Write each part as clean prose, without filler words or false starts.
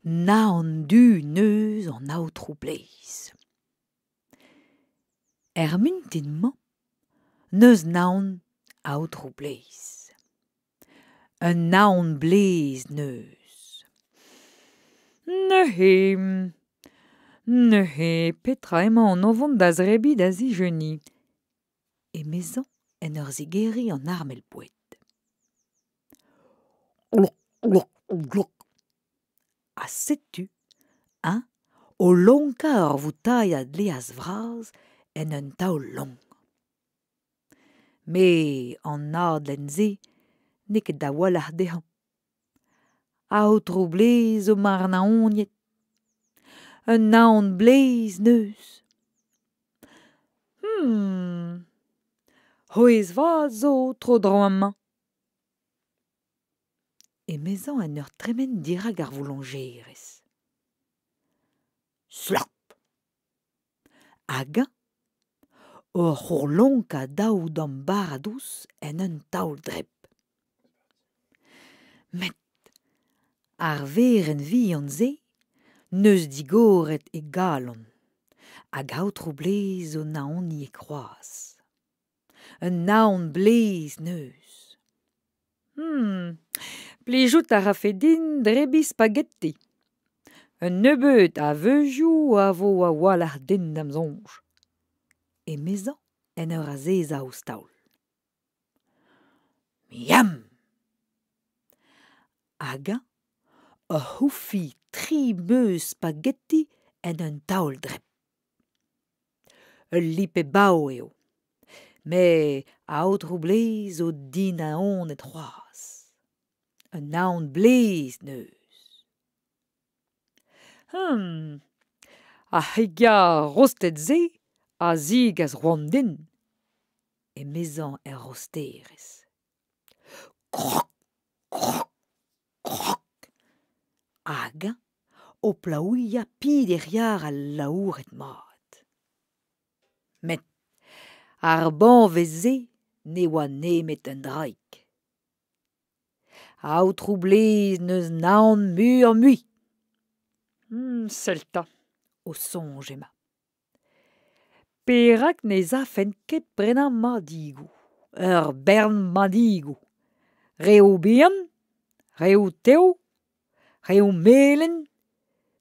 Naon du 'neus an Aotrou Bleiz. Er mintin-mañ 'neus naon Aotrou Bleiz. Un naon bleiz 'neus. Neuze, neuze petra emaon o vont da zebriñ da zijuniñ ? Emezañ en ur zigeriñ an armel-boued. Glok, glok, glok. Ha setu eñ o lonkañ ur voutailhad laezh vras en un taol long. Met an adlenn-se n'eo ket a-walc'h dezhañ. Aotrou Bleiz zo marnaoniet. Un naon bleiz 'neus. C'hwezh vat zo tro-dro amañ. Emezañ en ur tremen dirak ar vouloñjerez. Slap ! Hag eñ oc'h c'hourlonkañ daou damm bara dous en un taol-dreb. Met ar werenn vihan-se 'neus digoret e galon hag Aotrou Bleiz zo naoniek c'hoazh. Un naon bleiz 'neus. Plijout a rafe din debriñ spaghetti. Un nebeud a veuzioù a vo a-walc'h din da'm soñj. Emezañ en ur azezañ ouzh taol. Miam ! Hag eñ oc'h oufiñ tri meuz spaghetti en un taol-dreb. Ul lip-e-bav eo. Met Aotrou Bleiz zo dinaonet c'hoazh. Un naon bleiz 'neus. Ar c'hig-yar rostet-se a zegas c'hoant din, emezañ er rosterez. Krok, krok, krok ! Hag eñ o plaouiañ peder yar alaouret-mat. Met ar banvez-se ne oa nemet un draig. Aotrou Bleiz 'neus naon muioc'h-mui. Sell 'ta, o soñj emañ. Perak ne'z afen ket prenañ madigoù ? Ur bern madigoù. Reoù bihan, reoù tev, reoù melen,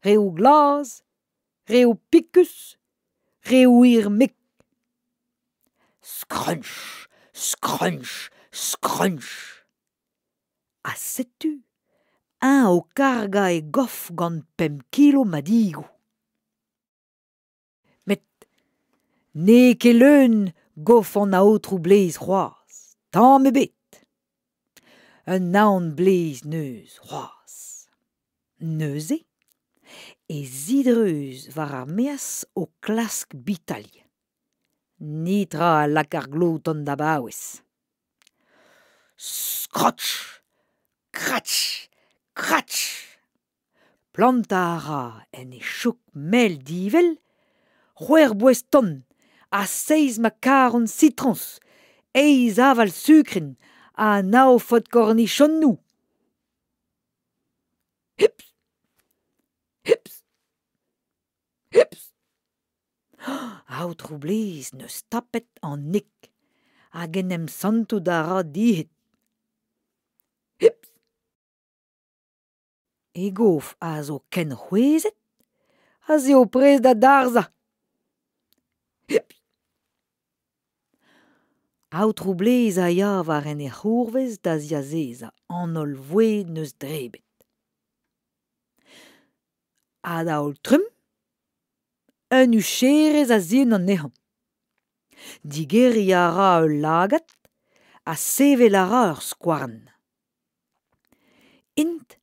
reoù glas, reoù pikus, reoù hir-mik. Skrunch, skrunch, skrunch ! Ha setu eñ o kargañ e gof gant pemp kilo madigoù. Met n'eo ket leun gof an Aotrou Bleiz c'hoazh, tamm ebet. Un naon bleiz 'neus c'hoazh. Neuze e zidreuz war ar maez o klask bitailh. Netra a lak ar glotenn da baouez. Skrotch ! Kratch ! Kratch ! Plantañ a ra en e chouk mell divell c'hwec'h boest-tan ha seizh makaron sitroñs, eizh aval sukrin ha nav fod kornichonoù. Hips ! Hips ! Hips ! Aotrou Bleiz 'neus tapet an nig hag en em santout a ra dihet. Hips ! E gof a zo ken c'hwezhet ez eo prest da darzhañ. Hips ! Aotrou Bleiz a ya war en e c'hourvez da ziazezañ an holl voued 'neus debret. A-daol-trumm, un hucherez a zihun anezhañ. Digeriñ a ra ul lagad ha sevel a ra ur skouarn. Int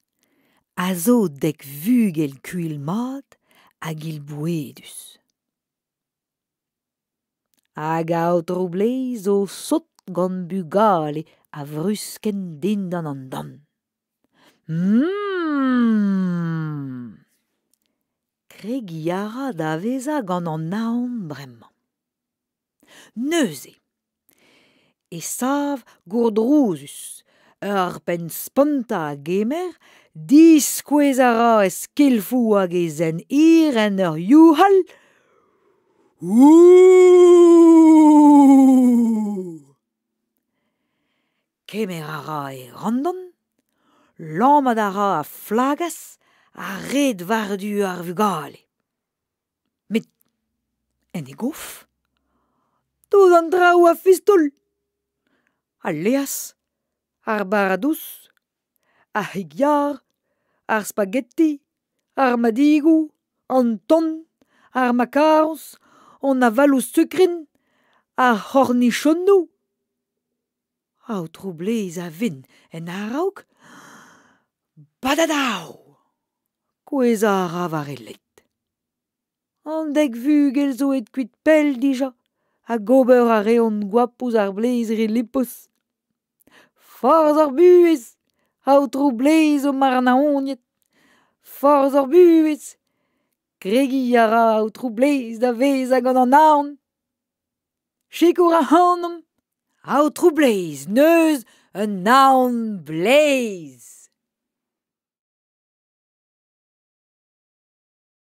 a zo dek vugel kuilh-mat hag ilbouedus. Hag Aotrou Bleiz zo sot gant bugale a vruskenn dindan an dant. Kregiñ a ra da vezañ gant an naon bremañ. Neuze e sav gourdrouzus Ur penn-spontañ a gemer, diskouez a ra e skilfoù hag e zent hir en ur youc'hal Ouh! Kemer a ra e randon, lammat a ra a-flagas ha red war-du ar vugale. Met en e gof, tout an traoù a fistoul. Al laezh, ar bara dous, ar c'hig-yar, ar spaghetti, ar madigoù, an ton, ar makaroñs, an avaloù sukrin, ar c'hornichonoù. Aotrou Bleiz a vin en a-raok, badadaou ! Kouezhañ a ra war e led. An dek vugel zo aet kuit pell dija hag ober a reont goap ouzh ar bleiz re lipous. Forzh hor buhez, Aotrou Bleiz zo marnaoniet. Forzh hor buhez. Kregiñ a ra Aotrou Bleiz da vezañ gant an aon. Sikour ac'hanomp, Aotrou Bleiz 'neus un aon bleiz.